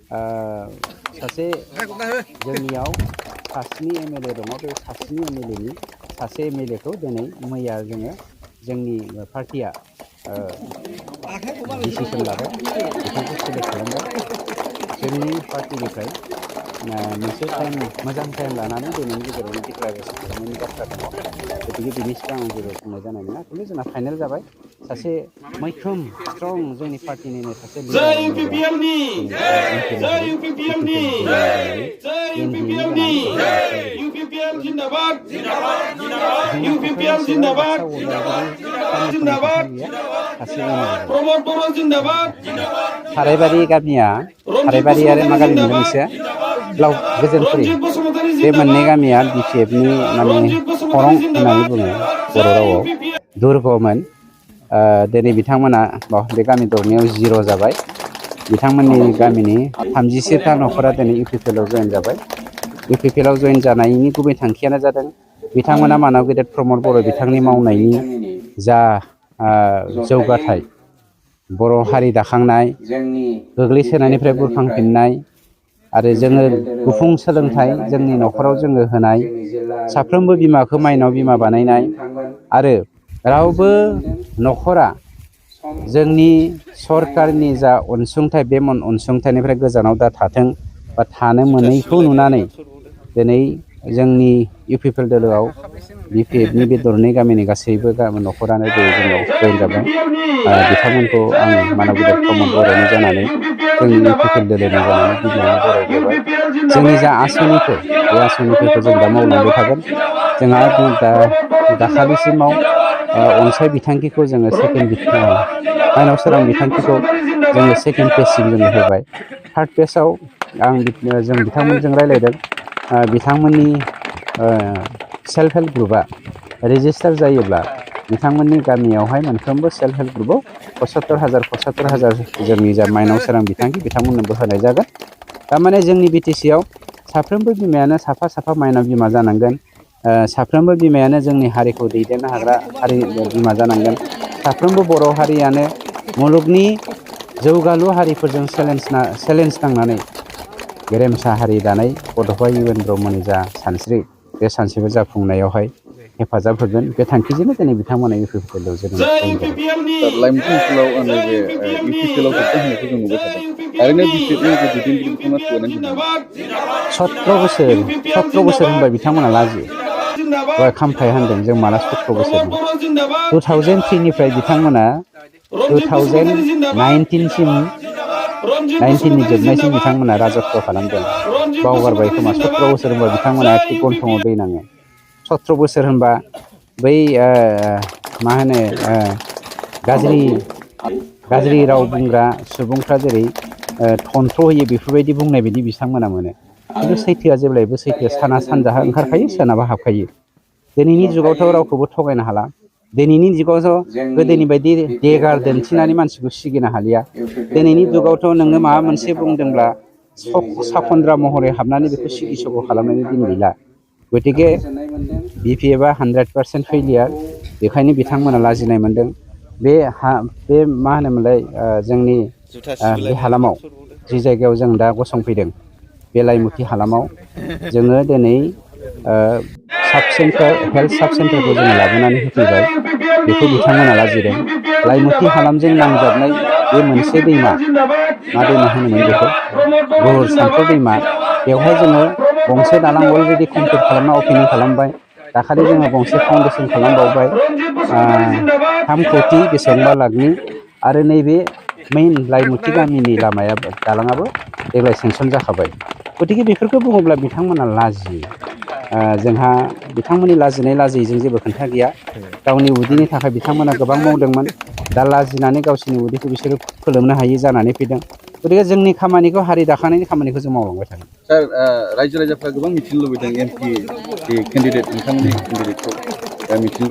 सासे जोंनियाव सास्नि एमएलए दङ बे सास्नि एमएलएनि सासे एमएलए खौ दिनै मैया जोङो जोंनि पार्टिया डिसिसन लाबाय बिथांखौ सिलेक्ट खालामबाय जोंनि पार्टिनिफ्राय मोनसे टाइम मोजां टाइम लानानै दिनैनि गेजेरावनो डिक्लारेसन खालामनायनि बाथ्रा दङ गतिके बिनि सिगां आं जेबो बुंनाय जानाय नङा खिन्थु जोंना फाइनेल जाबाय सासे मैखोम स्ट्रं जोंनि पार्टिनिनो सासे लिडार थारायबारि गामिया थारायबारि आरो मा गामि मोनदों मोनसे लाव गोजोनपुरि बे मोननै गामिया बिपिएफनि माने खरं होननानै बुङो बर' रावाव दुर्गमोन दिनै बिथांमोना बे गामि दरनैयाव 0 जाबाय बिथांमोननि गामिनि 37टा न'खरा दिनै इउपिपिएलआव जइन जाबाय इउपिपिएलआव जइन जानायनि गुबै थांखियानो जादों बिथांमोना मानव गेदेर प्रमद बर' बिथांनि मावनायनि जा जौगाथाय बर' हारि दाखांनाय गोग्लैसोनायनिफ्राय बुरखांफिननाय आरो जोङो गुफुं सोलोंथाइ जोंनि न'खराव जोङो होनाय साफ्रोमबो बिमाखौ माइनाव बिमा बानायनाय आरो रावबो न'खरा जोंनि सरकारनि जा अनसुंथाइ बे अनसुंथाइनिफ्राय गोजानाव दा थाथों बा थानो मोनैखौ नुनानै दिनै जोंनि इउपिपिएल दोलोआव बिपिएफनि बे दरनै गामिनि गासैबो न'खरानो जोंनाव जइन जाबाय बिथांमोनखौ आं मानव गेदेर प्रमद बर'नि जानानै जोंनि इउपिपिएल दोलोनि जानानै गिबियावनो बरायग्रोबाय जोंनि जा आसनिफोर बे आसनिफोरखौ जों दा मावलांबाय थागोन जोंहा दाखालिसिमाव अनसाय बिथांखिखौ जोङो सेकेन्ड माइनाव सोरां बिथांखिखौ जोङो सेकेन्ड पेजसिम जोङो होबाय थार्ड पेजआव जों बिथांमोनजों रायज्लायदों बिथांमोननि सेल्फ हेल्प ग्रुपआ रेजिस्टार जायोब्ला बिथांमोननि गामियावहाय मोनफ्रोमबो सेल्फ हेल्प ग्रुपआव 75,000 जोंनि जा माइनाव सोरां बिथांखि बिथांमोननोबो होनाय जागोन थारमाने जोंनि बिटिसिआव साफ्रोमबो बिमायानो साफा माइनाव बिमा जानांगोन साफ्रोमबो बिमायानो जोंनि हारिखौ दैदेननो हाग्रा हारि बिमा जानांगोन साफ्रोमबो बर' हारियानो मुलुगनि जौगालु हारिफोरजों चेलेन्ज नांनानै गेरेमसा हारि दानाय बड'फा इउएन ब्रह्मनि जा सानस्रि बे सानस्रिखौ जाफुंनायावहाय हेफाजाब होगोन बे थांखिजोंनो दिनै बिथांमोना इउपिपिएलआव जोनोम लाइमोन ओनसोलाव नैबे इउपिपिएलआव जोबथा होनायखौ जों नुबाय थादों ओरैनो बिपिएफनि जे दैदेनगिरि बिथांमोना थुगायनानै होदों 17 बोसोर होनबाय बिथांमोना लाजियो दहाय खामफ्लाय होनदों जों माला 17 बोसोरनि 2003निफ्राय बिथांमोना 2019सिम 19नि जोबनायसिम बिथांमोना राजत्व खालामदों बावगारबाय खोमा 17 बोसोर होनबा बिथांमोना एखे गन्थङाव दै नाङो 17 बोसोर होनबा बै मा होनो गाज्रि राव बुंग्रा सुबुंफ्रा जेरै थन्थ्र' होयो बेफोरबायदि बुंनाय बायदि बिथांमोना मोनो खिन्थु सैथोआ जेब्लायबो सैथो साना सानजाहा ओंखारखायो सोनाबा हाबखायो दिनैनि जुगावथ' रावखौबो थगायनो हाला दिनैनि जुगावथ' गोदोनि बायदि देगार दिन्थिनानै मानसिखौ सिगिनो हालिया दिनैनि जुगावथ' नोङो माबा मोनसे बुंदोंब्ला साखन्द्रा महरै हाबनानै बेखौ सिगि सग' खालामनायनि दिन गैला गतिके बिपिएफआ 100% फेलियार बेखायनो बिथांमोना लाजिनाय मोन्दों बे मा होनोमोनलाय जोंनि बे हालामाव जि जायगायाव जों दा गसंफैदों बे लाइमुथि हालामाव जोङो दिनै हेल्थ साब सेन्टारखौ जोङो लाबोनानै होफैबाय बेखौ बिथांमोना लाजिदों लाइमुथि हालामजों नांजाबनाय बे मोनसे दैमा मा दैमा होनोमोन बेखौ बुहुर सामफ्र दैमा बेवहाय जोङो गंसे दालां अलरेडि कमप्लिट खालामना अपेनिं खालामबाय दाखालि जोङो गंसे फाउन्डेसन खालामबावबाय 3 कोटि बेसेबांबा लाखनि आरो नैबे मेइन लाइमुथि गामिनि लामायाबो दालाङाबो देग्लाय सेंसन जाखाबाय गतिके बेफोरखौ बुङोब्ला बिथांमोना लाजियो जोंहा बिथांमोननि लाजिनाय लाजियैजों जेबो खोथा गैया गावनि उदैनि थाखाय बिथांमोना गोबां मावदोंमोन दा लाजिनानै गावसोरनि उदैखौ बिसोरो फोलोमनो हायि जानानै फैदों गतिके जोंनि खामानिखौ हारि दाखांनायनि खामानिखौ जों मावलांबाय थागोन सार रायजो राजाफ्रा गोबां मिथिनो लुबैदों एमपि केन्डिडेट नोंथांमोननि केन्डिडेटखौ मिथिनो